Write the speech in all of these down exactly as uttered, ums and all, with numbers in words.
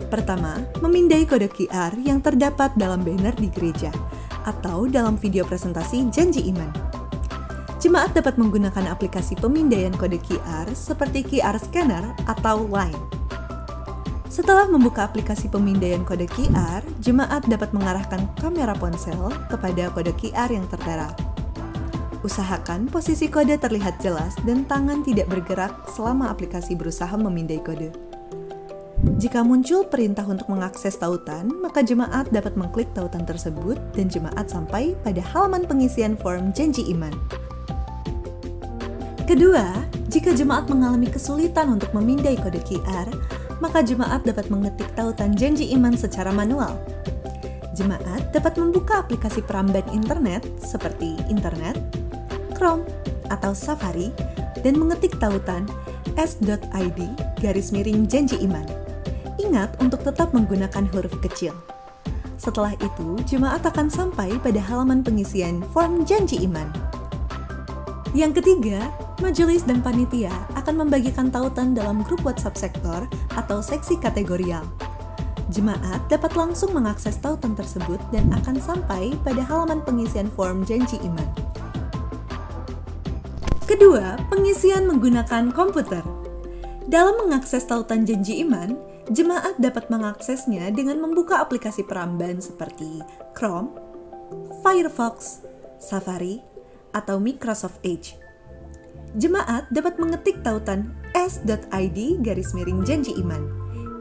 Pertama, memindai kode Q R yang terdapat dalam banner di gereja atau dalam video presentasi janji iman. Jemaat dapat menggunakan aplikasi pemindaian kode Q R seperti Q R Scanner atau Line. Setelah membuka aplikasi pemindaian kode Q R, jemaat dapat mengarahkan kamera ponsel kepada kode Q R yang tertera. Usahakan posisi kode terlihat jelas dan tangan tidak bergerak selama aplikasi berusaha memindai kode. Jika muncul perintah untuk mengakses tautan, maka jemaat dapat mengklik tautan tersebut dan jemaat sampai pada halaman pengisian form janji iman. Kedua, jika jemaat mengalami kesulitan untuk memindai kode Q R, maka jemaat dapat mengetik tautan janji iman secara manual. Jemaat dapat membuka aplikasi peramban internet seperti internet, Chrome, atau Safari dan mengetik tautan s dot i d garis miring janji iman. Ingat untuk tetap menggunakan huruf kecil. Setelah itu, jemaat akan sampai pada halaman pengisian form janji iman. Yang ketiga, majelis dan panitia akan membagikan tautan dalam grup WhatsApp sektor atau seksi kategorial. Jemaat dapat langsung mengakses tautan tersebut dan akan sampai pada halaman pengisian form janji iman. Kedua, pengisian menggunakan komputer. Dalam mengakses tautan janji iman, jemaat dapat mengaksesnya dengan membuka aplikasi peramban seperti Chrome, Firefox, Safari, atau Microsoft Edge. Jemaat dapat mengetik tautan s dot i d garis miring janji iman.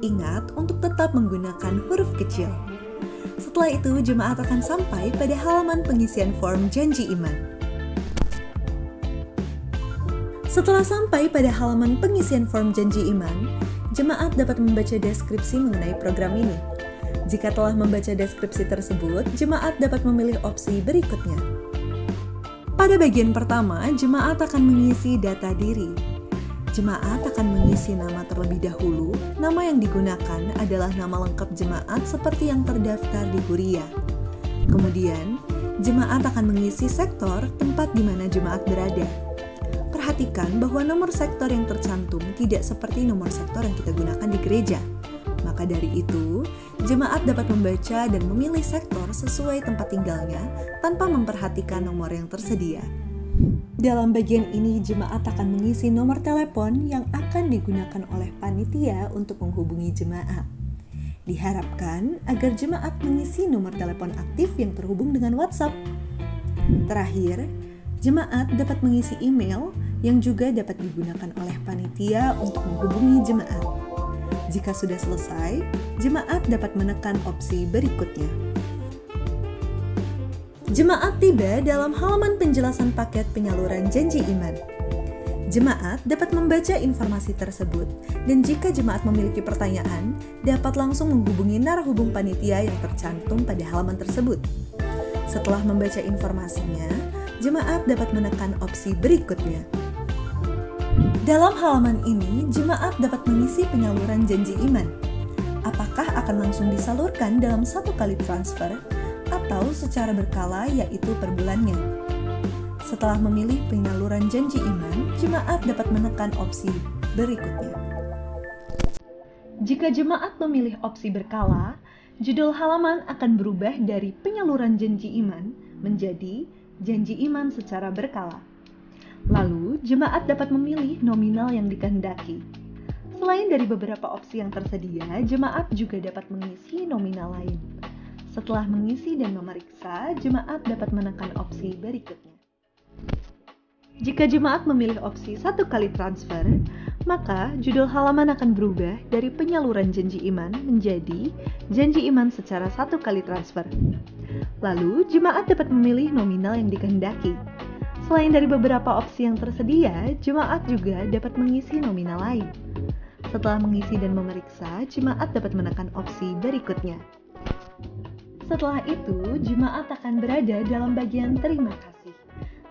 Ingat untuk tetap menggunakan huruf kecil. Setelah itu, jemaat akan sampai pada halaman pengisian form janji iman. Setelah sampai pada halaman pengisian form janji iman, jemaat dapat membaca deskripsi mengenai program ini. Jika telah membaca deskripsi tersebut, jemaat dapat memilih opsi berikutnya. Pada bagian pertama, jemaat akan mengisi data diri. Jemaat akan mengisi nama terlebih dahulu. Nama yang digunakan adalah nama lengkap jemaat seperti yang terdaftar di huria. Kemudian, jemaat akan mengisi sektor tempat di mana jemaat berada. Perhatikan bahwa nomor sektor yang tercantum tidak seperti nomor sektor yang kita gunakan di gereja. Maka dari itu, jemaat dapat membaca dan memilih sektor sesuai tempat tinggalnya tanpa memperhatikan nomor yang tersedia. Dalam bagian ini, jemaat akan mengisi nomor telepon yang akan digunakan oleh panitia untuk menghubungi jemaat. Diharapkan agar jemaat mengisi nomor telepon aktif yang terhubung dengan WhatsApp. Terakhir, jemaat dapat mengisi email yang juga dapat digunakan oleh panitia untuk menghubungi jemaat. Jika sudah selesai, jemaat dapat menekan opsi berikutnya. Jemaat tiba dalam halaman penjelasan paket penyaluran janji iman. Jemaat dapat membaca informasi tersebut, dan jika jemaat memiliki pertanyaan, dapat langsung menghubungi narahubung panitia yang tercantum pada halaman tersebut. Setelah membaca informasinya, jemaat dapat menekan opsi berikutnya. Dalam halaman ini, jemaat dapat mengisi penyaluran janji iman. Apakah akan langsung disalurkan dalam satu kali transfer atau secara berkala, yaitu per bulannya? Setelah memilih penyaluran janji iman, jemaat dapat menekan opsi berikutnya. Jika jemaat memilih opsi berkala, judul halaman akan berubah dari penyaluran janji iman menjadi janji iman secara berkala. Lalu, jemaat dapat memilih nominal yang dikehendaki. Selain dari beberapa opsi yang tersedia, jemaat juga dapat mengisi nominal lain. Setelah mengisi dan memeriksa, jemaat dapat menekan opsi berikutnya. Jika jemaat memilih opsi satu kali transfer, maka judul halaman akan berubah dari penyaluran janji iman menjadi janji iman secara satu kali transfer. Lalu, jemaat dapat memilih nominal yang dikehendaki. Selain dari beberapa opsi yang tersedia, jemaat juga dapat mengisi nominal lain. Setelah mengisi dan memeriksa, jemaat dapat menekan opsi berikutnya. Setelah itu, jemaat akan berada dalam bagian terima kasih.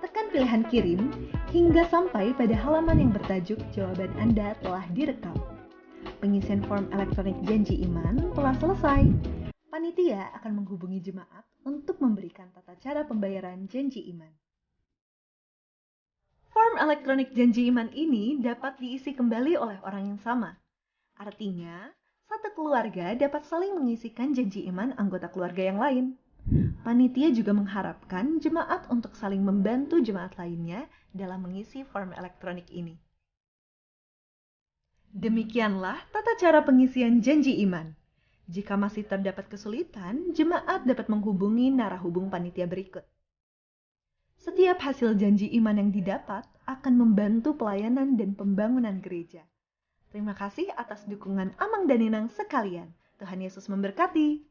Tekan pilihan kirim hingga sampai pada halaman yang bertajuk jawaban Anda telah direkam. Pengisian form elektronik janji iman telah selesai. Panitia akan menghubungi jemaat untuk memberikan tata cara pembayaran janji iman. Form elektronik janji iman ini dapat diisi kembali oleh orang yang sama. Artinya, Satu keluarga dapat saling mengisikan janji iman anggota keluarga yang lain. Panitia juga mengharapkan jemaat untuk saling membantu jemaat lainnya dalam mengisi form elektronik ini. Demikianlah tata cara pengisian janji iman. Jika masih terdapat kesulitan, jemaat dapat menghubungi narahubung panitia berikut. Setiap hasil janji iman yang didapat akan membantu pelayanan dan pembangunan gereja. Terima kasih atas dukungan Amang dan Inang sekalian. Tuhan Yesus memberkati.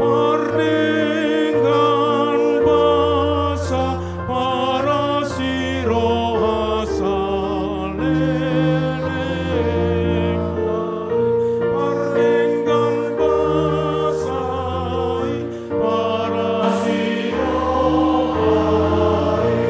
Pardenggan basa, parasi roha saleleng. Pardenggan basa i, parasi roha i.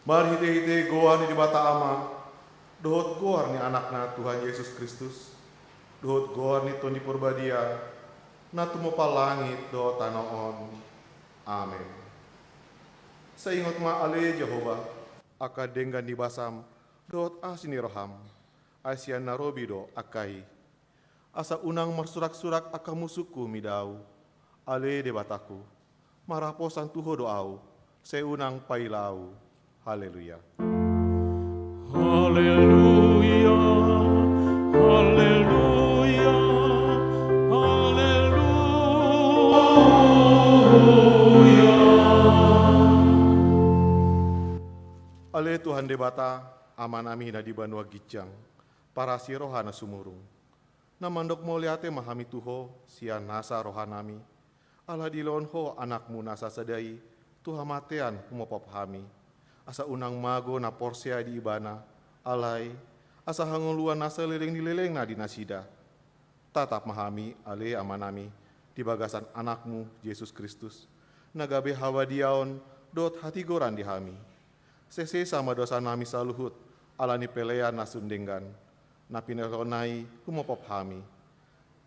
Marhitehite goar ni Debata Ama, dohot goar ni Anakna Tuhan Jesus Kristus, dohot goar ni Tondi Porbadia, na tumompa langit dohot tano on. Amen. Sai ingot ma ale Jahowa, angka denggan ni basam, dohot asi ni roham, ai sian na robi do angka i. Asa unang marsuraksurak angka musungku mida ahu, ale Debatangku. Marhaposan tu Ho do ahu, sai unang paila ahu. Haleluya. Haleluya, haleluya, haleluya. Ale Tuhan Debata, Amanami na di banua ginjang, parasi roha na sumurung. Na mandok mauliate ma hami tu Ho sian nasa rohanami, ala dilehon Ho Anakmu na sasada i tu hamatean humopop hami, asa unang mago na porsea di Ibana, alai asa hangoluan na saleleng ni lelengna di nasida. Tatap ma hami, ale Amanami, di bagasan Anakmu, Jesus Kristus, na gabe habadiaon dohot hatigoran di hami. Sesesa ma dosanami saluhut, ala ni pelean na sun denggan, na pinelehonna i humopop hami.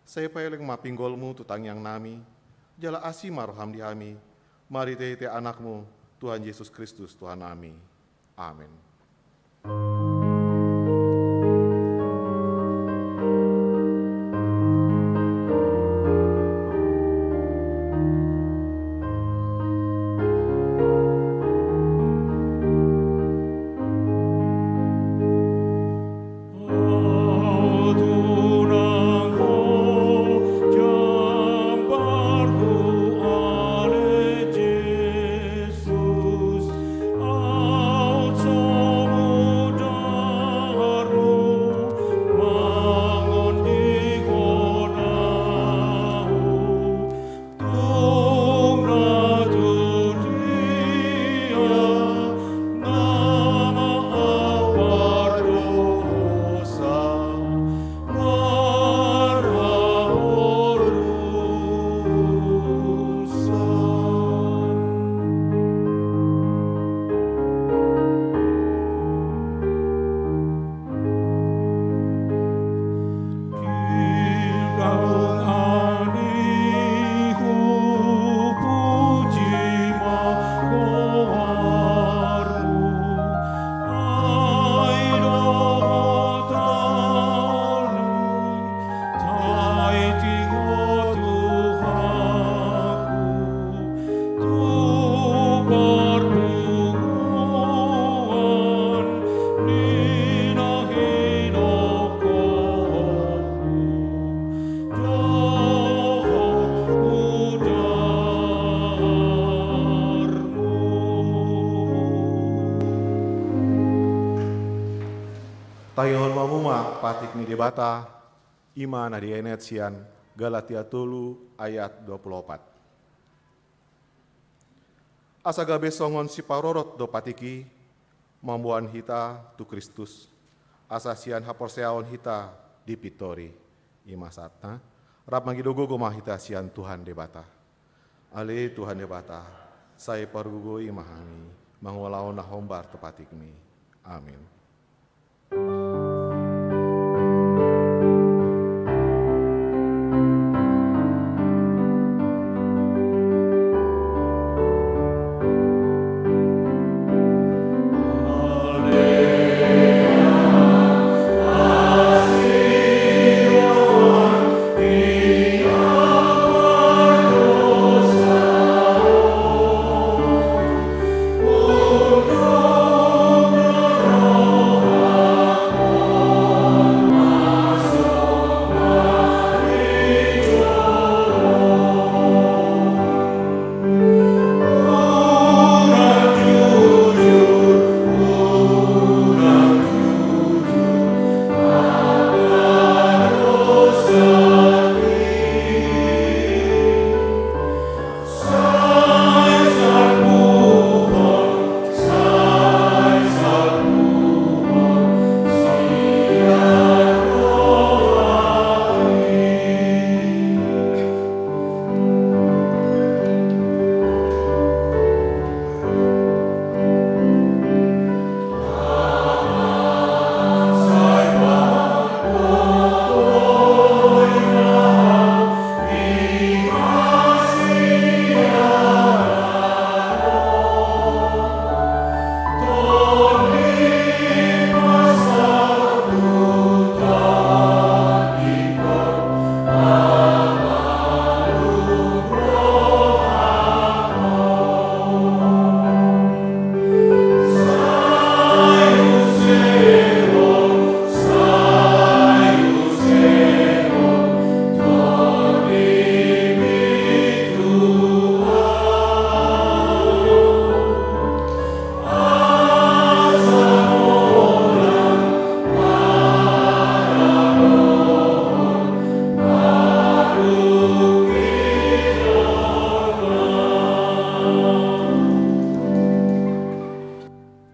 Sai paelek ma pinggolmu tu tangiangnami, jala asi ma roham di hami, marhitehite Anakmu, Tuhan Jesus Kristus, Tuhannami. Amen. Tung na tu dia nama au pardosa marhaporusan. Tu parpunguan ni na hinophopmu dohot mudarmu. Tangihon ma hamu ma patik ni Debata, i ma na dienet sian Galatia tolu ayat dua puluh opat. Asa gabe songon siparorot do patik i mamboan hita tu Kristus, asa sian haporseaon hita dipintori. I ma sahatna. Rap mangido gogo ma hita sian Tuhan Debata. Ale Tuhan Debata, sai pargogoi ma hami mangulahon na hombar tu patikmi. Amin.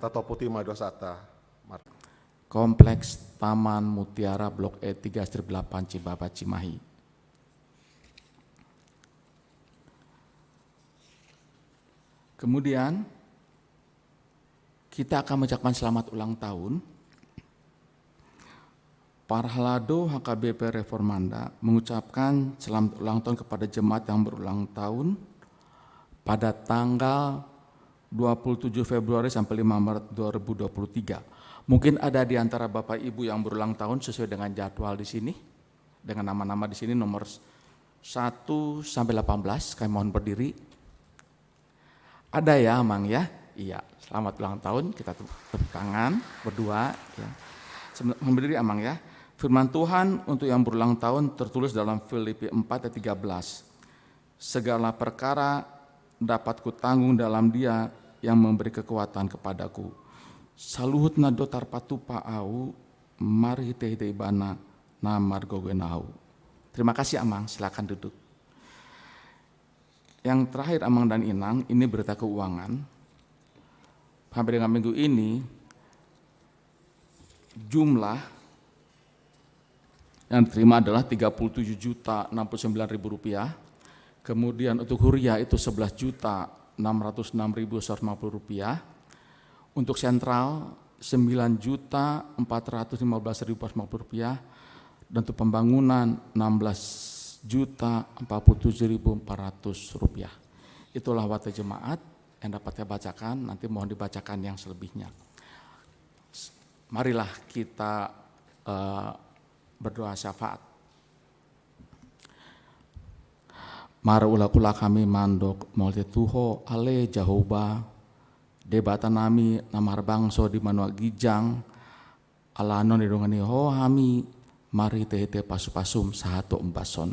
Tatoputi ma dosanta. Kompleks Taman Mutiara Blok E tiga strip delapan Cibaba Cimahi. Kemudian, kita akan mengucapkan selamat ulang tahun. Parhalado H K B P Reformanda mengucapkan selamat ulang tahun kepada jemaat yang berulang tahun pada tanggal dua puluh tujuh Februari sampai lima Maret dua ribu dua puluh tiga. Mungkin ada di antara Bapak Ibu yang berulang tahun sesuai dengan jadwal di sini, dengan nama-nama di sini nomor satu sampai delapan belas, kami mohon berdiri. Ada ya, Amang ya? Iya, selamat ulang tahun, kita tepuk, tepuk tangan berdua ya. Sebelum berdiri, Amang ya. Firman Tuhan untuk yang berulang tahun tertulis dalam Filipi empat ayat tiga belas. Segala perkara dapat kutanggung dalam Dia yang memberi kekuatan kepadaku. Saluhutna do tarpatupa ahu marhite-hite Ibana na margogoion ahu. Terima kasih, Amang, silakan duduk. Yang terakhir, Amang dan Inang, ini berita keuangan. Sampai dengan minggu ini, jumlah yang diterima adalah tiga puluh tujuh juta enam puluh sembilan ribu rupiah. Kemudian untuk huria itu sebelas juta enam ratus enam ribu seratus lima puluh rupiah. Untuk sentral, sembilan juta empat ratus lima belas ribu empat ratus lima puluh rupiah, dan untuk pembangunan, enam belas juta empat puluh tujuh ribu empat ratus rupiah. Itulah warta jemaat yang dapat saya bacakan, nanti mohon dibacakan yang selebihnya. S-, marilah kita, eh, berdoa syafaat. Marulak-ulak hami mandok mauliate tu Ho, ale Jahowa, Debata nami na marbangso di banua ginjang, ala naung didongani Ho hami marhite-hite pasu-pasum sahat tu ombas on.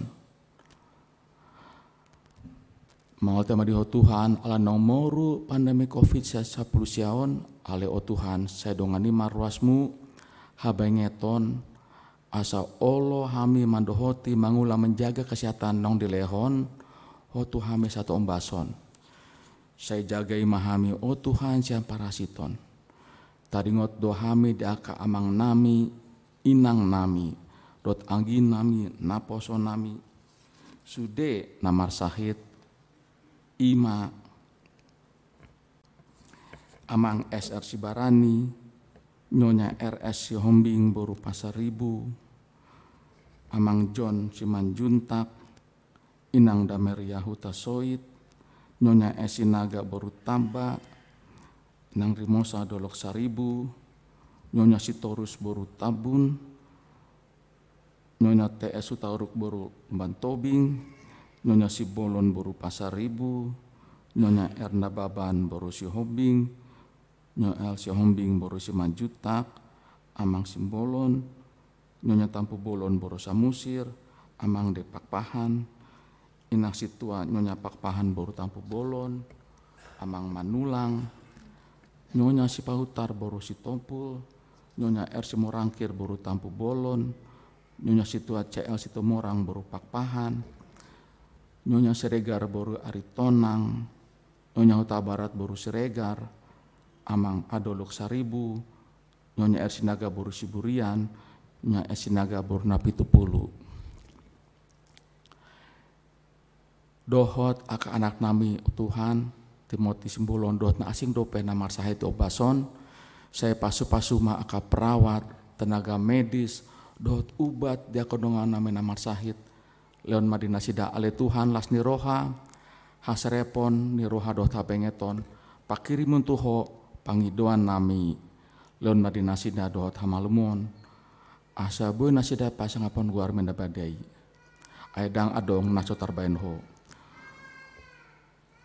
Mauliate ma di Ho Tuhan, ala naung moru pandemi covid sampulu sia on, ale o Tuhan, sai dongani ma ruasmu, habengeton, asa olo hami mandohoti mangula manjaga kesehatan naung dilehon Ho tu hami sahat tu ombas on. Sai jagai ma hami, o Tuhan, sian parasiton. Taringot do hami di angka amangnami, inangnami, dohot angginami, naposonami, sude na marsahit, i ma Amang S R Sibarani, Nyonya R S Sihombing boru Pasaribu, Amang John Simanjuntak, Inang Dameria Hutasoit, Nyonya S Sinaga boru Tamba, Inang Rimosa Dolok Saribu, Nyonya Sitorus boru Tambun, Nyonya T S Hutauruk boru Bantobing, Nyonya Simbolon boru Pasaribu, Nyonya Erna Baban boru Sihombing, Nyonya L Sihombing boru Simanjuntak, Amang Simbolon, Nyonya Tampubolon boru Samosir, Amang D Pakpahan, Inang Situa Nyonya Pakpahan boru Tampubolon, Amang Manulang, Nyonya Sipahutar boru Sitompul, Nyonya R Simorangkir boru Tampubolon, Nyonya Situa C L Situmorang boru Pakpahan, Nyonya Siregar boru Aritonang, Nyonya Hutabarat boru Siregar, Amang A Dolok Saribu, Nyonya R Sinaga boru Siburian, Nyonya S Sinaga boru Napitupulu. Dohot angka anaknami, o Tuhan, Timoti Simbolon, dohot na asing dope na marsahit di ombas on, sai pasupasu ma angka perawat, tenaga medis, dohot ubat di angka dongannami na marsahit, lehon ma di nasida ale Tuhan las ni roha, haserepon ni roha dohot habengeton, panghirimon tu Ho pangidoannami, lehon ma di nasida dohot hamalumon, asa boi nasida pasangapon goarMi na badia i. Ai ndang adong na so tarbahen Ho.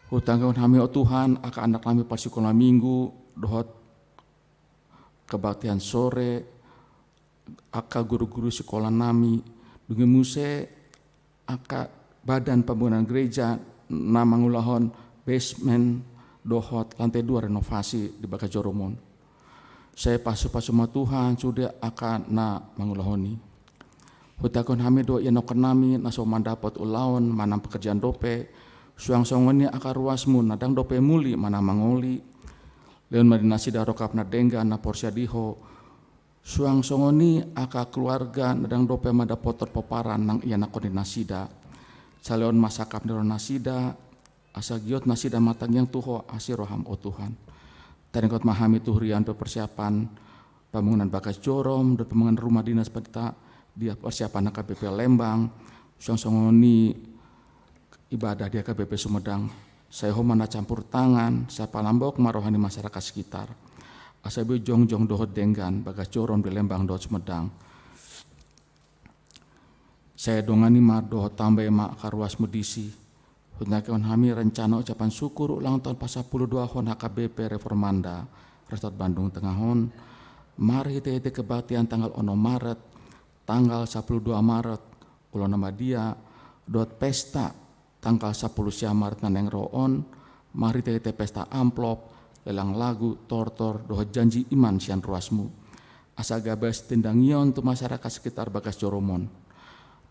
Hutangihon hami, o Tuhan, angka anaknami parsikola minggu, dohot kebaktian sore, angka guru-guru sikolanami, dung i muse angka badan pembangunan gereja na mangulahon basement dohot lantai dua renovasi di bagas joroMon. Sai pasupasu ma Tuhan sude angka na mangulahon i. Hutangihon hami do ianakkonnami na so mandapot ulaon manang pekerjaan dope, suang songon i angka ruasMu na ndang dope muli manang mangoli, lehon ma di nasida rongkap na denggan na porsea di Ho, suang songon i angka keluarga na ndang dope mandapothon pomparan nang ianakkon ni nasida. Sai lehon ma sangkap ni roha nasida, asa giot nasida martangiang tu Ho asi rohaM, o Tuhan. Taringot ma hami tu huriaon persiapan pembangunan bagas joroM dohot pembangunan rumah dinas pendeta di persiapan H K B P Lembang, suang songon i ibadah di H K B P Sumedang, sai Ho ma na campur tangan, sai palambok ma roha ni masyarakat sekitar. Asa boi jongjong dohot denggan bagas joroM di Lembang dohot Sumedang. Sai dongani ma dohot tambai ma angka ruasMu disi. Hutangihon hami rencana ucapan syukur ulang tahun pasampuluduahon H K B P Reformanda Resort Bandung Tengah on, marhitehite kebaktian tanggal onom Maret, tanggal sampuludua Maret, Ulaon na Badia, dohot pesta tanggal sampulu sia Maret na naeng ro on, marhitehite pesta amplop, lelang lagu, tortor, dohot janji iman sian ruasMu. Asa gabe sitindangion tu masyarakat sekitar bagas joroMon.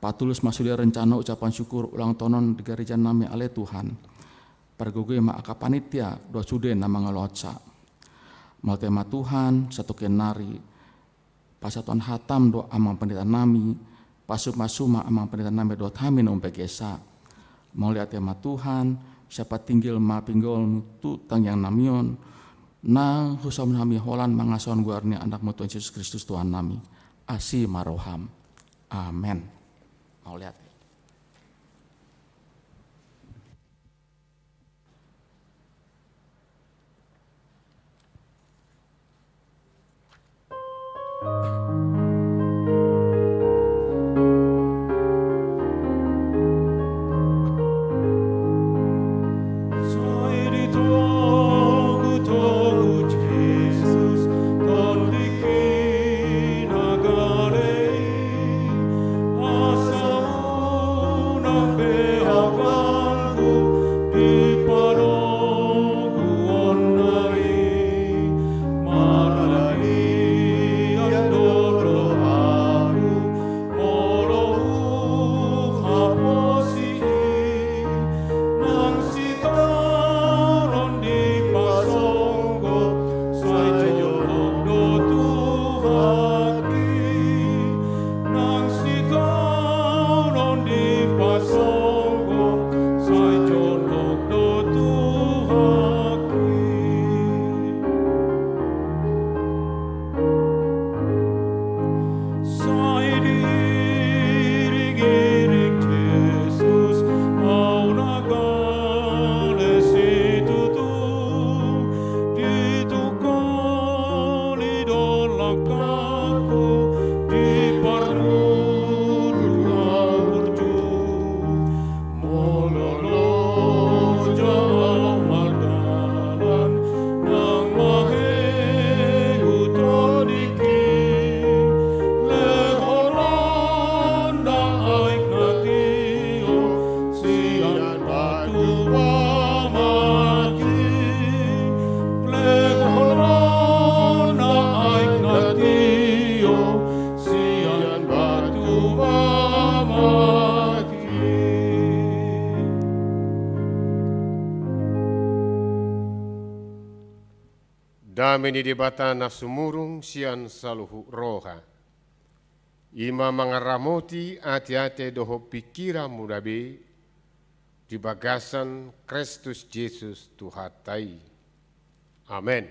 Patulus ma sude rencana ucapan syukur ulang tahun on di garejanami ale Tuhan. Pargogoi ma angka panitia dohot sude na mangalehon sa. Mauliate ma Tuhan, satukian nari pasahaton hataM do amang panditanami, pasupasu ma amang panditanami dohot hami na umbegesa. Mauliate ma Tuhan, sai patinggil ma pinggolMu tu tangiangnami on, nang husahaon hami holan mangasahon goar ni AnakMu Tuhan Jesus Kristus Tuhannami. Asi ma rohaM. Amen. Mauliate. Dame ni Debata na sumurung sian saluhut roha, i ma mangaramoti ateate dohot pingkiranmuna be di bagasan Kristus Jesus Tuhanta i. Amen.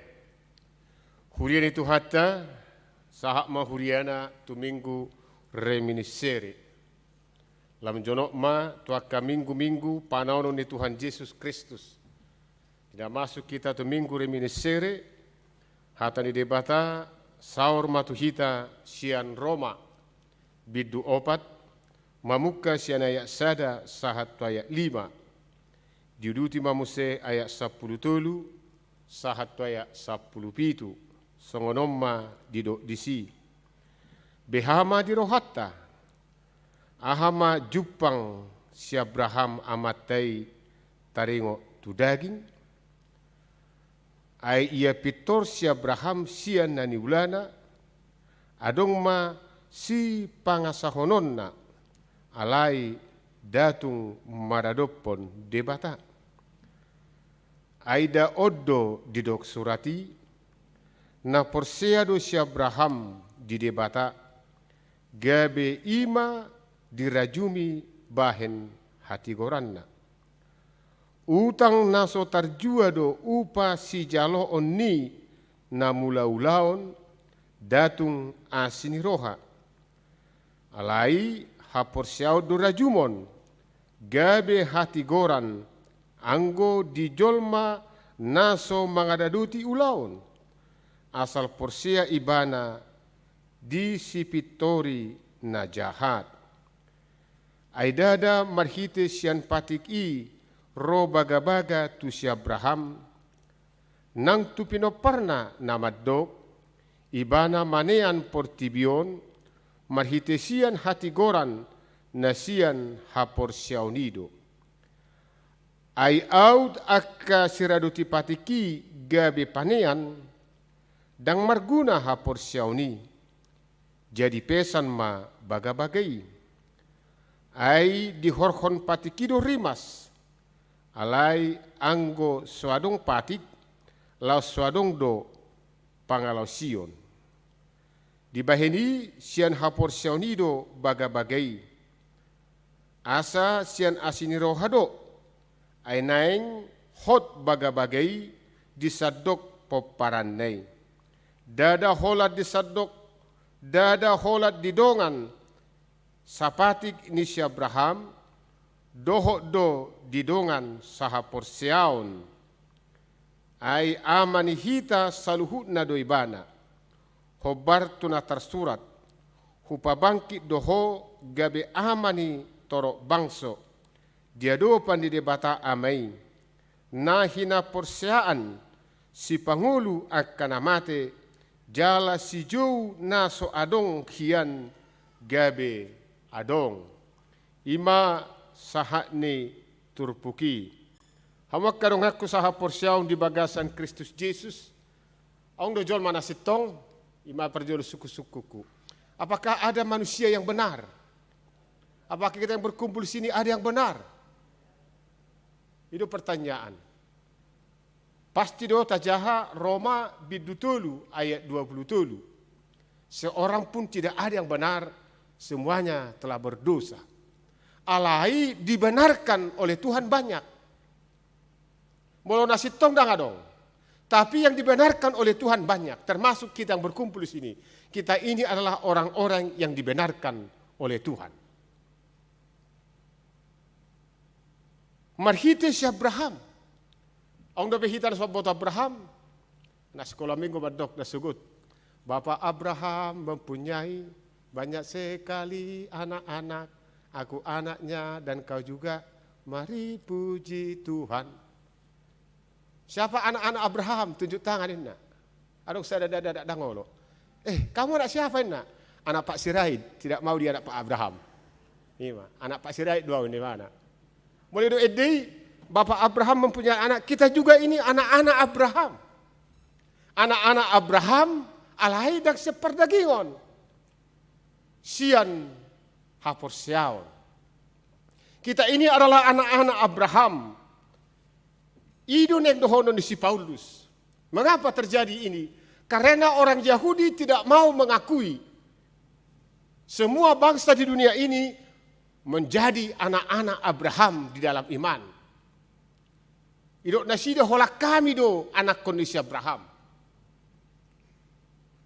Huria ni Tuhanta, sahat ma huriana tu Minggu Reminiscere. Lam jonok ma tu angka minggu-minggu panaonon ni Tuhan Jesus Kristus. Di na masuk hita tu Minggu Reminiscere, hata ni Debata saor ma tu hita sian Roma, bindu opat, mamungka sian ayat sada sahat tu ayat lima. Diuduti ma muse ayat sampulu tolu sahat tu ayat sampulu pitu, songon on ma didok disi. Beha ma di rohanta, aha ma jumpang si Abraham amanta i taringot tu daging? Ai ia pintor si Abraham sian na niulana, adong ma sipangasahononna, alai nda tung maradophon Debata. Ai nda on do didok surat i, na porsea do si Abraham di Debata, gabe i ma dirajumi bahen hatigoranna. Utang na so tarjua do upa sijaloon ni na mulaulaon, nda tung asi ni roha. Alai haporseaon do rajumon, gabe hatigoran anggo di jolma na so mangadadoti ulaon, asal porsea ibana di sipintori na jahat. Ai ndada marhite sian patik i ro bagabaga tu si Abraham, nang tu pinomparna na mandok, ibana manean portibi on, marhite sian hatigoran na sian haporseaon i do. Ai aut angka siradoti patik i gabe panean, ndang marguna haporseaon i. Jadi pesan ma bagabaga i. Ai dihorhon patik i do rimas, alai anggo so adong patik, laos so adong do pangalaosion. Dibahen i sian haporseaon i do bagabaga i. Asa sian asi ni roha do, ai naeng hot bagabaga i di sandok pomparanna i. Ndada holan di sandok, ndada holan di dongan sapatik ni si Abraham, dohot do di dongan sahaporseaon. Ai ama ni hita saluhutna do ibana. Hombar tu na tarsurat, hupabangkit do ho gabe ama ni torop bangso, di adopan ni Debata Ama i, na hinaporseaan, sipangolu angka na mate, jala sijou na so adong hian gabe adong. I ma sahat ni turpuk i. Hamu angka donganku sahaporseaon di bagasan Kristus Jesus, adong do jolma na sintong, i ma parjolo sungkunsungkunku. Apakah ada manusia yang benar? Apakah kita yang berkumpul di sini ada yang benar? I do pertanyaan. Pasti do tajaha Roma bindu tolu ayat dua puluh tolu. Seorang pun tidak ada yang benar, semuanya telah berdosa. Alai dibenarkan oleh Tuhan banyak. Molo na sintong ndang adong. Tapi yang dibenarkan oleh Tuhan banyak, termasuk kita yang berkumpul di sini. Kita ini adalah orang-orang yang dibenarkan oleh Tuhan. Marhite si Abraham. Adong dope hita na so mamboto Abraham. Na sikola minggu mandok na sogot. Bapa Abraham mempunyai banyak sekali anak-anak. Aku anaknya dan kau juga. Mari puji Tuhan. Siapa anak-anak Abraham? Tunjuk tangan inna. Adong sada dada dada dangolo. Eh, kamu anak siapa inna? Anak Pak Sirait, tidak mau dia anak Pak Abraham. I ma, anak Pak Sirait do au inna ibana. Molo do ende i, Bapak Abraham mempunyai anak, kita juga ini anak-anak Abraham. Anak-anak Abraham, alai ndang sian pardagingon. Sian haporseaon. Kita ini adalah anak-anak Abraham. I do naeng dohonon ni si Paulus. Mengapa terjadi ini? Karena orang Yahudi tidak mau mengakui semua bangsa di dunia ini menjadi anak-anak Abraham di dalam iman. Didok nasida, holan hami do anakkon ni si Abraham.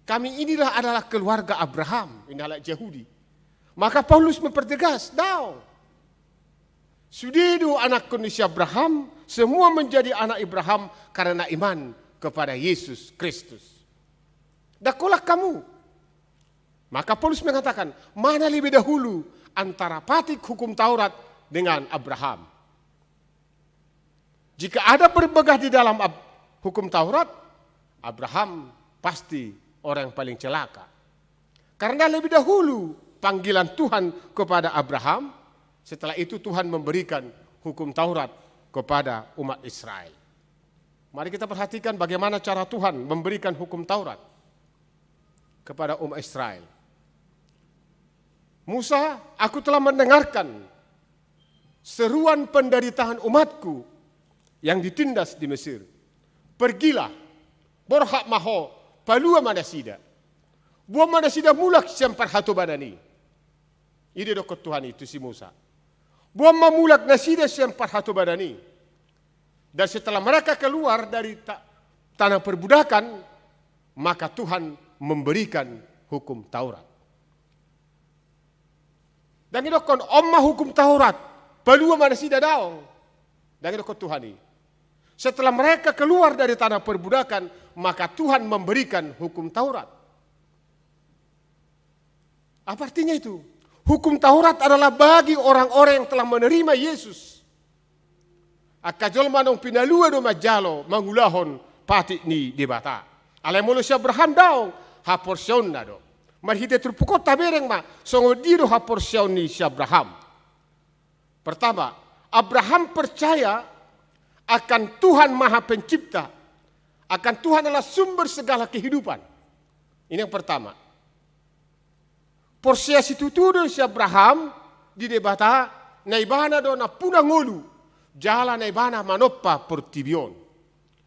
Kami inilah adalah keluarga Abraham, ini halak Yahudi. Maka Paulus mempertegas, daong. Sude do anakkon ni si Abraham, semua menjadi anak Abraham karena iman kepada Yesus Kristus. Ndang holan hamu. Maka Paulus mengatakan, mana lebih dahulu antara patik hukum Taurat dengan Abraham? Jika ada berpegang di dalam ab-, hukum Taurat, Abraham pasti orang yang paling celaka. Karena lebih dahulu panggilan Tuhan kepada Abraham, setelah itu Tuhan memberikan hukum Taurat kepada umat Israel. Mari kita perhatikan bagaimana cara Tuhan memberikan hukum Taurat kepada umat Israel. Musa, aku telah mendengarkan seruan penderitaan umatku yang ditindas di Mesir. Pergilah, borhat ma ho, palua ma nasida. Boan ma nasida mulak sian parhatobanan i. I do didokkon Tuhan i tu si Musa. Boan ma mulak nasida sian parhatobanan i. Dan setelah mereka keluar dari ta-, tanah perbudakan, maka Tuhan memberikan hukum Taurat. Ndang didokkon, on ma hukum Taurat, palua ma nasida, daong. Ndang didokkon Tuhan i. Setelah mereka keluar dari tanah perbudakan, maka Tuhan memberikan hukum Taurat. Apa artinya itu? Hukum Taurat adalah bagi orang-orang yang telah menerima Yesus. Angka jolma naung pinalua do manjalo mangulahon patik ni Debata. Alai molo si Abraham daong, haporseaonna do. Marhite turpuk on tabereng ma, songon dia do haporseaon ni si Abraham. Pertama, Abraham percaya akan Tuhan Maha Pencipta, akan Tuhan adalah sumber segala kehidupan. Ini yang pertama. Porsea situtu do si Abraham di Debata, na ibana do nampuna ngolu, jala na ibana manompa portibi on.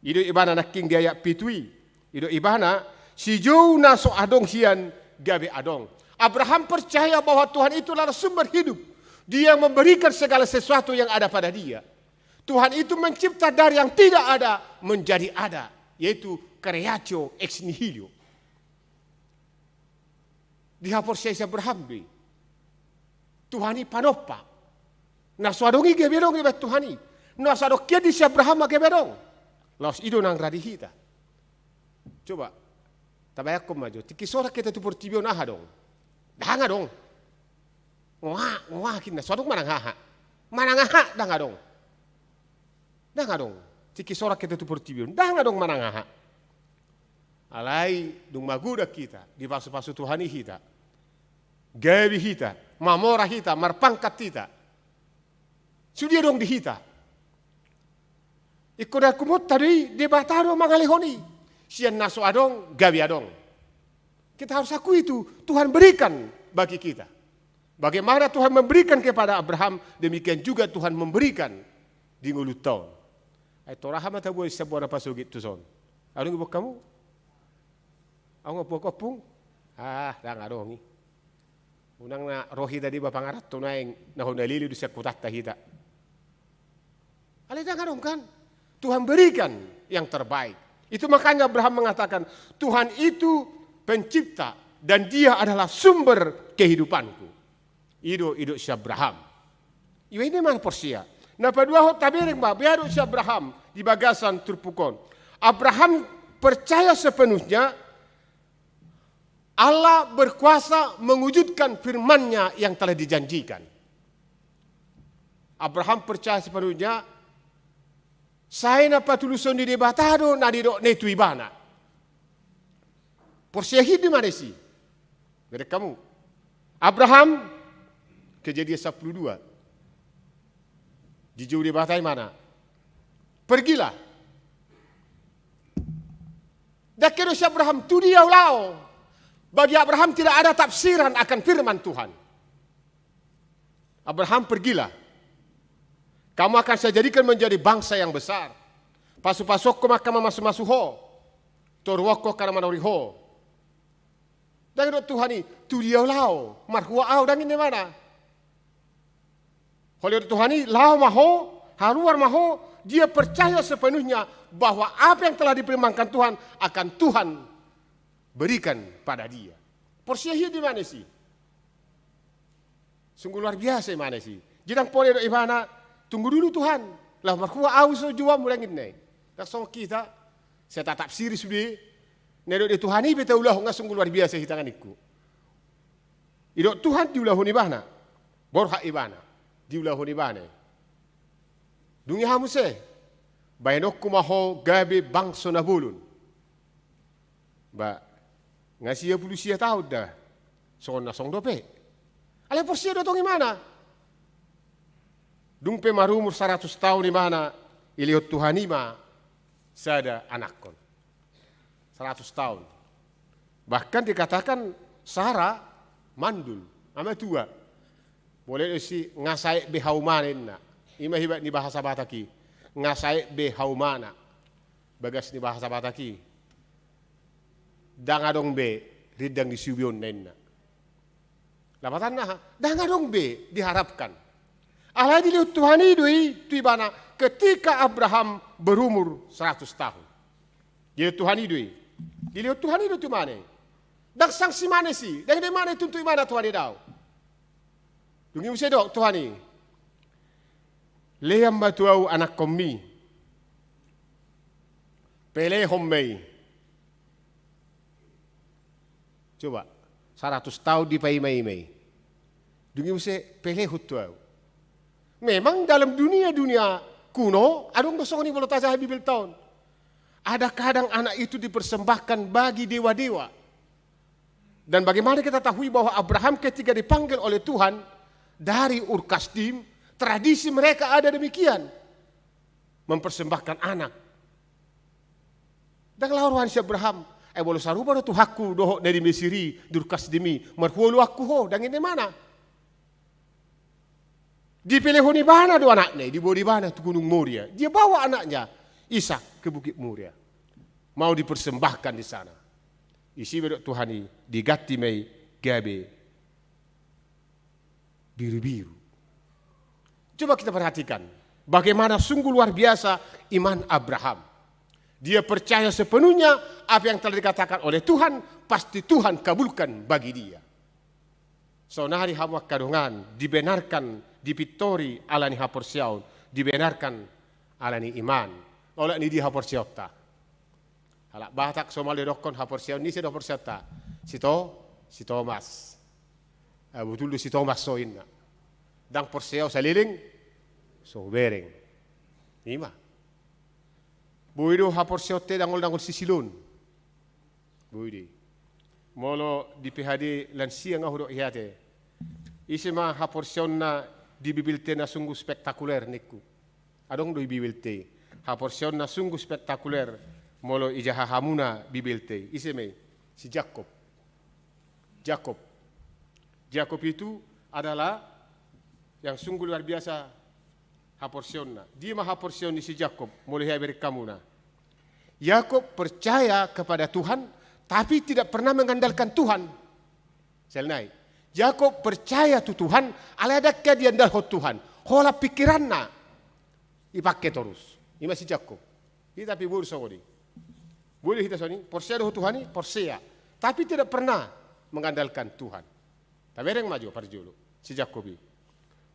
I do ibana nangkin di ayat pitu i. I do ibana, sijou na so adong hian gabe adong. Abraham percaya bahwa Tuhan itu adalah sumber hidup. Dia yang memberikan segala sesuatu yang ada pada dia. Tuhan itu mencipta dari yang tidak ada menjadi ada, yaitu creatio ex nihilo. Dihaporseai si Abraham do i. Tuhan i panompa. Na so adong i gabe adong dibahen Tuhan i. Na so adong hian di si Abraham ma gabe adong. Laos i do nang rade hita. Coba, tabayangkon ma jo, tingki so adong hita tu portibi on aha adong? Ndang adong. Ngoa, ngoa hian na so adong manang aha? Manang aha ndang adong. Ndang adong. Tingki so adong hita tu portibi on, ndang adong manang aha. Alai dung magodang hita, dipasupasu Tuhan i hita. Gabe hita, mamora hita, marpangkat hita. Sude adong di hita. Ingkon diakuhononta do i, Debata do mangalehon i. Sian na so adong gabe adong. Kita harus akui itu, Tuhan berikan bagi kita. Bagaimana Tuhan memberikan kepada Abraham, demikian juga Tuhan memberikan di ngolunta on. Ai tor aha ma taboan sian bona pasogit tuson? Adong i boan hamu? Adong ompung-ompung? Ah, ndang adong i. Unang na ro hita deba pangaranto naeng, na hona lele do sian hutanta hita. Alai ndang adong kan? Tuhan berikan yang terbaik. Itu makanya Abraham mengatakan, Tuhan itu pencipta dan Dia adalah sumber kehidupanku. I do, i do si Abraham. Iba ini mana porsea. Na paduahon tabereng ma, beha do si Abraham di bagasan turpuk on. Abraham percaya sepenuhnya Allah berkuasa mewujudkan firman-Nya yang telah dijanjikan. Abraham percaya sepenuhnya, sai na patuluson ni Debata do na didokna i tu ibana. Porsea hian do ibana i. Bereng hamu. Abraham, Kejadian sepuluh dua. Dijou Debata ibana. Pergilah. Ndang hea do si Abraham, tu dia ho laho. Bagi Abraham tidak ada tafsiran akan firman Tuhan. Abraham, pergilah. Kamu akan saya jadikan menjadi bangsa yang besar. Pasu-pasuonku ma angka mamasumasu ho. Toruanku angka na manori ho. Ndang didok Tuhan i, tu dia ho laho, marhua ahu, ndang ninna ibana. Holan didok Tuhan i, laho ma ho, haluar ma ho, dia percaya sepenuhnya bahwa apa yang telah dipirmankan Tuhan akan Tuhan berikan pada dia. Porsea hian do ibana disi. Sungguh luar biasa ibana disi. Jadi ndang pola didok ibana, tunggu dulu Tuhan, laho marhua ahu so jouanmu, ndang ninna i. Ndang songon hita, sai tatapsiri sude, na didok di Tuhan i pe taulahon, nga sungguh luar biasa hita, nga ningku. Didok Tuhan diulahon ibana. Borhat ibana. Diulahon ibana. Dung i aha muse? Baenonku ma ho gabe bangso na bolon. Ba, nga sia pulu sia taon da. Songon na song dope. Alai porsea do tong ibana. Dung pe marumur saratus taon ibana, dilehon Tuhan i ma sada anakkon. Saratus taon. Bahkan dikatakan Sara mandul, ama tua. Molo didok disi, nga saet be haumana, ninna. I ma hebat ni bahasa Batak i. Nga saet be haumana. Bagas ni bahasa Batak i. Ndang adong be rindang ni siubeonna, ninna. Lapatanna aha? Ndang adong be diharapkan. Alai dilehon Tuhan i do i tu ibana ketika Abraham berumur seratus tahun. Dilehon Tuhan i do i. Dilehon Tuhan i do tu ibana i. Ndang sanksi ibana disi, ndang ninna ibana i, tuntut ibana Tuhan i, daong. Dung i muse didok Tuhan i, lehon ma tu ahu anakkonmi. Pelehon ma i. Coba, saratus taon dipaimaima i. Dung i muse pelehon tu ahu. Memang dalam dunia-dunia kuno, adong do songon i molo tajaha Bibelta on. Ada kadang anak itu dipersembahkan bagi dewa-dewa. Dan bagaimana kita tahui bahwa Abraham ketika dipanggil oleh Tuhan dari Ur Kasdim, tradisi mereka ada demikian. Mempersembahkan anak. Ndang laho rohana si Abraham. Ai molo sarupa do Tuhanku dohot na di Mesir i, di Ur Kasdim i, marhua oloanku ho, ndang ninna ibana. Dipelehon ibana do anakna i, dibawa ibana tu Gunung Moria. Dia bawa anaknya, Ishak, ke Bukit Moria. Mau dipersembahkan di sana. Disi ma didok Tuhan i, diganti ma i gabe birubiru. Coba kita perhatikan bagaimana sungguh luar biasa iman Abraham. Dia percaya sepenuhnya apa yang telah dikatakan oleh Tuhan, pasti Tuhan kabulkan bagi dia. Saonari hamu angka dongan, dibenarkan, dipintori ala ni haporseaon, dibenarkan ala ni iman. Olat ni dia haporseaonta? Halak Batak somal didokkon haporseaon ni ise do haporseaonta? Si To, si Tomas. Ah, botul do si Tomas so inna. Ndang porsea saleleng, so hubereng. Ima. Boi do haporseaonta dangol-dangol sisiloon. Boi do i. Molo di P H D lansia nga hudok i ate. Ise ma haporseaonna di Bibelta na sungguh spektakuler ningku. Adong do i Bibelta i. Haporseaonna sungguh spektakuler molo ijaha hamuna Bibelta i. Ise ma i? Si Jakob. Jakob. Jakob itu adalah yang sungguh luar biasa haporseaonna. Dia ma haporseaon ni si Jakob, molo hea bereng hamuna. Jakob percaya kepada Tuhan, tapi tidak pernah mengandalkan Tuhan. Sel nai. Jakob percaya tu Tuhan, alai ndang hea diandalhon Tuhan. Holan pikiranna dipake torus. Ima si Jakob. Hita pe boi do songon i. Boi do hita songon i, porsea do ho Tuhan i, porsea. Tapi tidak pernah mengandalkan Tuhan. Tabereng ma jo parjolo, si Jakob i.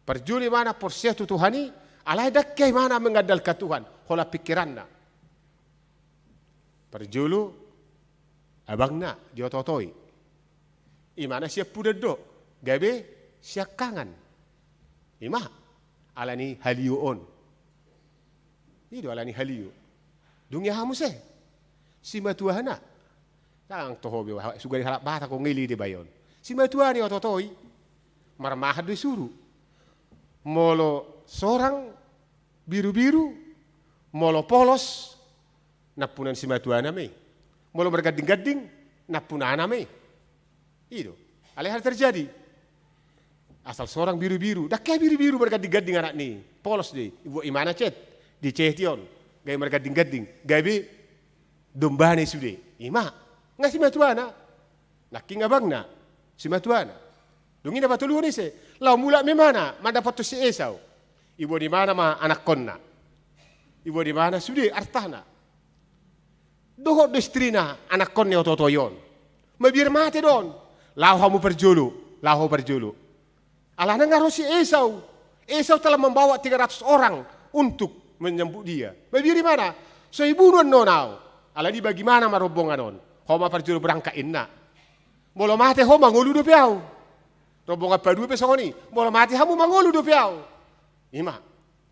Parjolo ibana porsea tu Tuhan i, alai ndang hea ibana mengandalkan Tuhan. Holan pikiranna. Parjolo, abangna, diototoi. Imana siampudan do, gabe siangkangan. Ima, ala ni halio on. I do ala ni halio. Dung i aha muse? Simatuana. Ndang toho be, sugari halak Batak on, nga i leleng dibaen. Simatuana diototoi. Marmahan do disuru. Molo sorang birubiru, molo polos, nampunana simatuana ma i. Molo margandingganding, nampunana ma i. I do. Alai hal terjadi. Asal sorang birubiru. Ndang hea birubiru margandingganding anakna i. Polos do i. Dibuat imana chat. Di chat i on. Gabe margandingganding. Gabe dombana i sude. Ima, nga simatuana. Nangkin abangna, simatuana. Dung i na patoluhon ise, laho mulak ma imana mandapothon si Esau. Iboan imana ma anakkonna. Iboan imana sude artana. Dohot do istrina, anakkonna, otootoi on. Mabiar mate do on. Laho hamu parjolo, laho parjolo. Alana nga ro si Esau. Esau telah membawa tiga ratus orang untuk menyambut dia. Mabiar imana, so ibunu annon au. Alani bagaimana ma rombongan on? Ho ma parjolo berangkat, inna. Molo mate ho, mangolu dope au. Rombongan padua pe songon i. Molo mate hamu, mangolu dope au. Ima.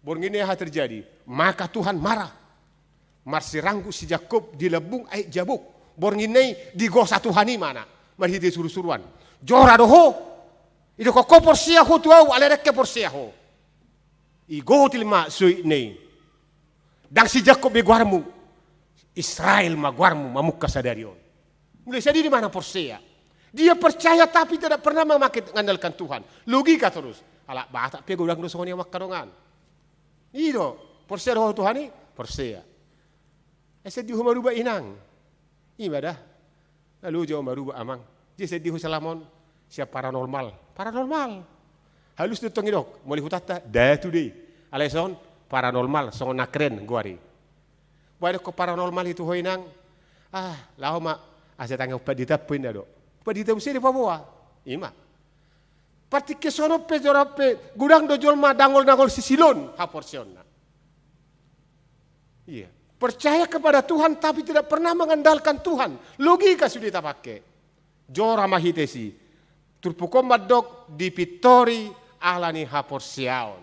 Borngin na i aha terjadi? Maka Tuhan marah. Marsiranggut si Jakkob di lambung aek Jabok. Borngin na i digosa Tuhan imana marhite surusuruan. Jora do ho. Idokkon ho porsea ho tu au, alai dengke porsea ho. Igotil ma soitna i. Ndang si Jakkob be goarmu, Israel ma goarmu mamungka sadari on. Mulai sian i do imana porsea. Dia percaya tapi tidak pernah memakai, mengandalkan Tuhan. Logika terus. Halak Batak pe godang do songon i, angka dongan. I do, porsea do ho Tuhan i, porsea. Ai sai di ho maruba, inang? Ima da. Lalu jo maruba, amang. Dia sai di ho salamon. Sian paranormal. Paranormal. Halus do tong didok. Molo hutanta, datu do i. Alai songon paranormal, songon na keren goar i. Boha didokkon paranormal i tu ho, inang? Ah, laho ma, asa tangan pandita pe, inna do. Pandita muse dipaboa. Ima. Partingkian songon on pe, jora pe, godang do jolma dangol-dangol sisilon haporseaonna. Iya. Percaya kepada Tuhan tapi tidak pernah mengandalkan Tuhan. Logika sude tapake. Jora ma hite si. Turpuk on mandok dipintori ala ni haporseaon.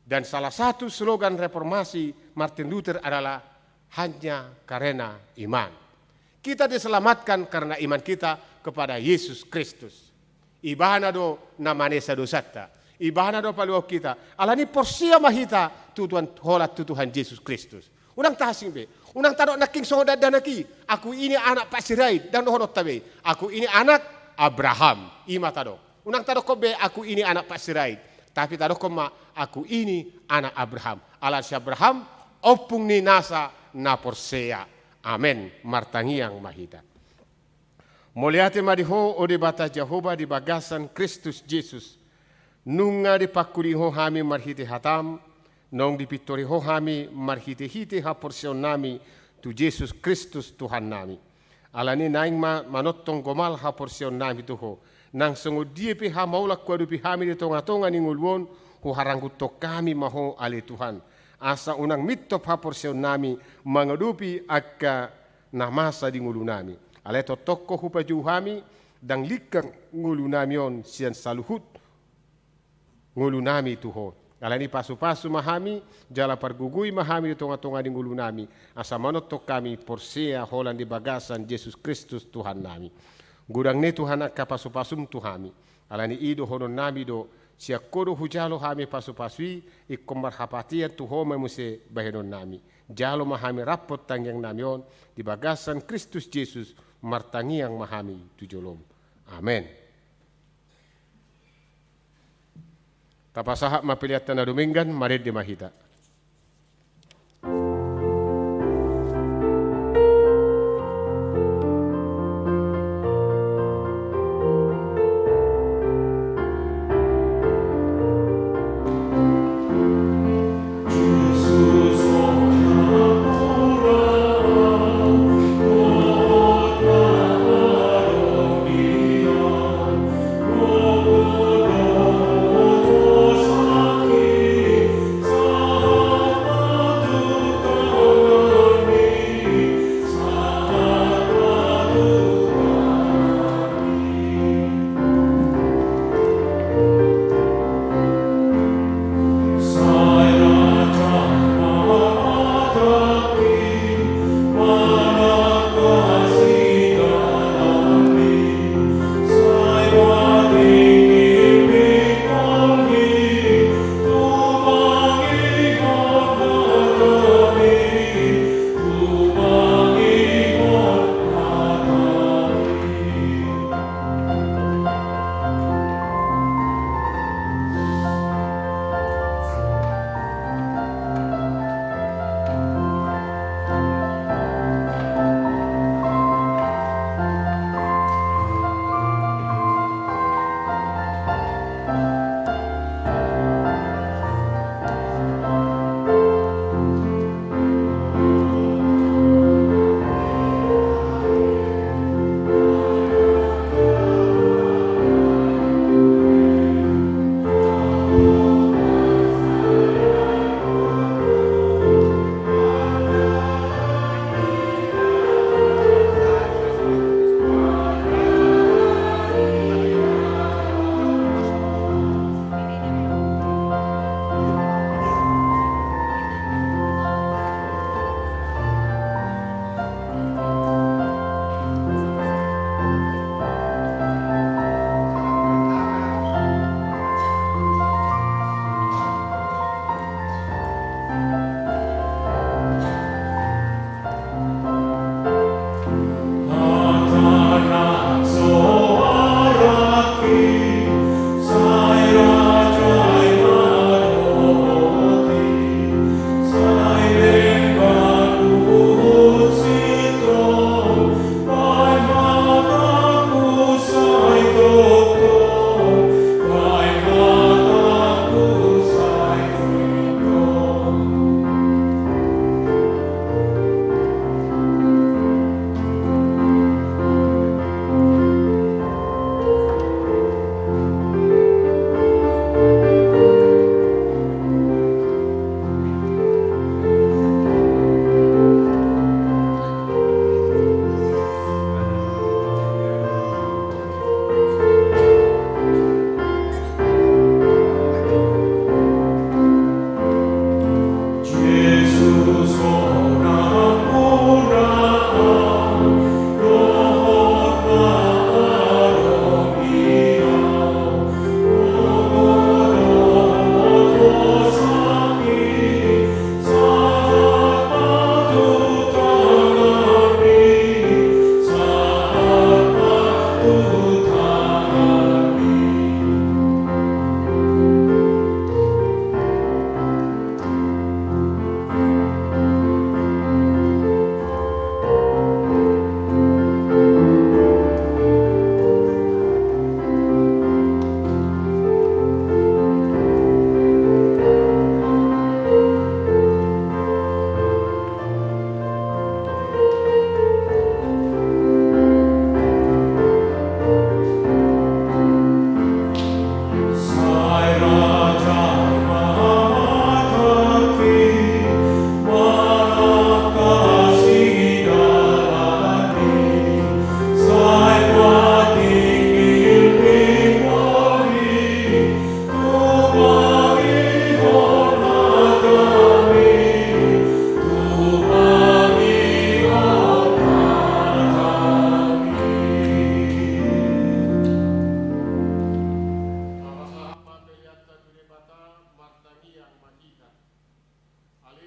Dan salah satu slogan reformasi Martin Luther adalah hanya karena iman. Kita diselamatkan karena iman kita kepada Yesus Kristus. Ibana do na manesa dosanta. Ibana do paluahon hita. Alani porsea ma hita tu Tuhan, holan tu Tuhan Jesus Kristus. Unang taasing be. Unang tadok nangkin songon dakdanak i, "Aku ini anak Pak Sirait," ndang dohononta be. "Aku ini anak Abraham." Ima tadok. Unang tadokkon be, "Aku ini anak Pak Sirait." Tapi tadokkon ma, "Aku ini anak Abraham." Ala si Abraham ompung ni nasa na porsea. Amen. Martangiang ma hita. Mauliate ma di Ho, o Debata Jahowa, di bagasan Kristus Jesus. Nunga dipangkuli Ho hami marhite hataM, naung dipintori Ho hami marhitehite haporseaonnami tu Jesus Kristus Tuhannami. Alani naeng ma manongtong gomal haporseaonnami tu Ho, nang songon dia pe hamaulian huadopi hami di tongatonga ni ngolu on, huharangguthon hami ma Ho ale Tuhan. Asa unang mintop haporseaonnami mangadopi angka na masa di ngolunami. Alai tongtong Ho hupajou hami, ndang lingkang ngolunami on sian saluhut ngolunami tu Ho. Alani pasupasu ma hami, jala pargogoi ma hami di tongatonga ni ngolunami, asa manongtong hami porsea holan di bagasan Jesus Kristus Tuhannami. Godang ni Tuhan angka pasupasuM tu hami. Alani i dohononnami do, sian Ho do hujalo hami pasupasu i, ingkon marhapatean tu Ho ma muse bahenonnami. Jalo ma hami rap tangiangnami on, di bagasan Kristus Jesus, martangiang ma hami tu joloM. Amen. Tapasahat ma pelean na dumenggan, marende ma hita.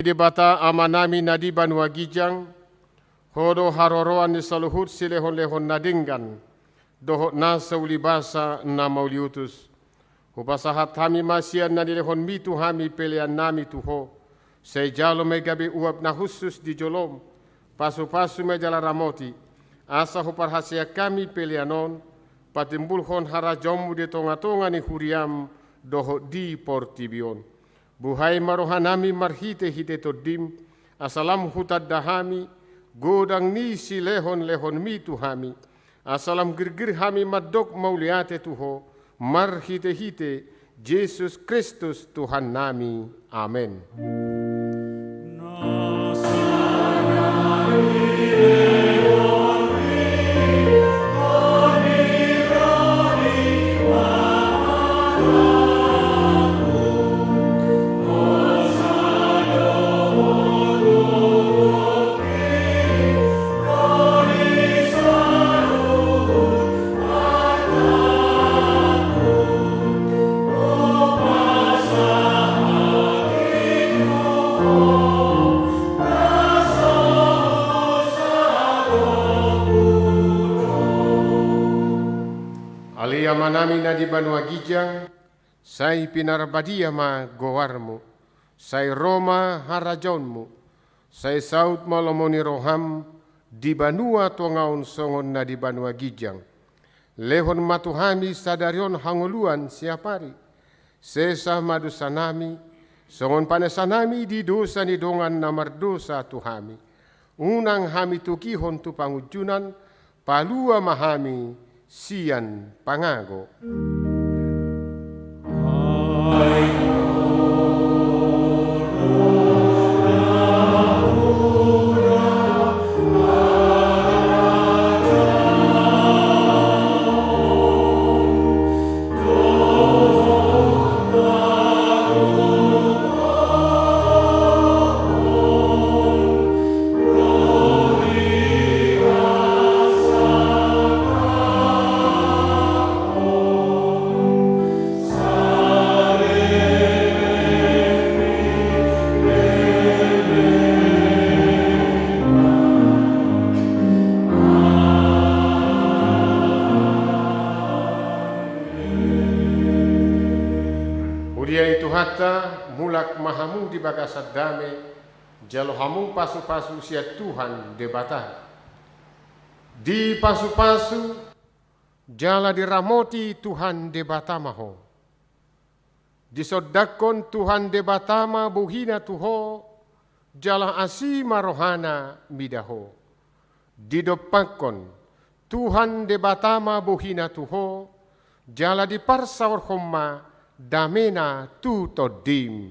Debata Amanami na di banua ginjang, Ho do haroroan ni saluhut silehonlehon na denggan, dohot nasa ulibasa na mauliutus. Hupasahat hami ma sian na nilehonmi tu hami peleannami tu Ho, sai jalo ma i gabe uap na hushus di jolom, pasupasu ma i jala ramoti, asa huparhaseang hami pelean on patimbulhon harajaonmu di tongatonga ni huriam dohot di portibi on. Buhai ma rohanami marhitehite Tondim, asa lam hutanda hami godang ni silehonlehonmi tu hami, asa lam girgir hami mandok mauliate tu Ho marhitehite Jesus Kristus Tuhannami. Amen. Ale Amanami na di banua ginjang, sai pinarbadia ma goarmu, sai ro ma harajaonmu, sai saut ma lomo ni roham di banua tonga on songon na di banua ginjang. Lehon ma tu hami sadari on hangoluan siapari. Sesa ma dosanami, songon panesanami di dosa ni dongan na mardosa tu hami. Unang hami togihon tu pangunjunan, palua ma hami sian pangago. Huria ni Tuhanta, mulak ma hamu di bagasan dame, jalo hamu pasupasu sian Tuhan Debata. Dipasupasu jala diramoti Tuhan Debata ma ho. Disondangkon Tuhan Debata ma bohina tu ho, jala asi ma rohana mida ho. Didompakkon Tuhan Debata ma bohina tu ho, jala diparsaorhon ma damena tu tondim.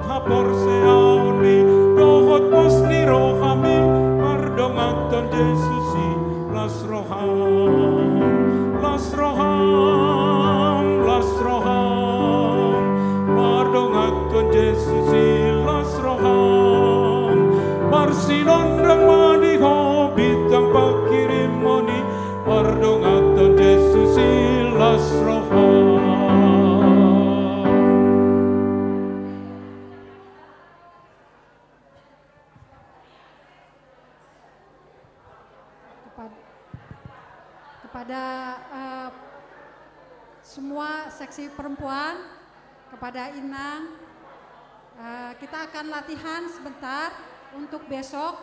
Haporseaonmi dohot pos ni rohami mardonganhon Jesus i, las roham, las roham, las roham. Mardonganhon Jesus i, las roham. Marsinondang ma di ho bintang panghirimon i, mardonganhon Jesus i, las roham. Kepad-, kepada, eh, semua seksi perempuan, kepada Inang, eh, kita akan latihan sebentar untuk besok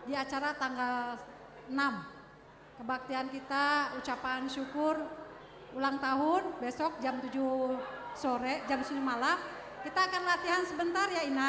di acara tanggal enam. Kebaktian kita, ucapan syukur, ulang tahun besok jam tujuh sore, jam tujuh malam. Kita akan latihan sebentar ya, Ina.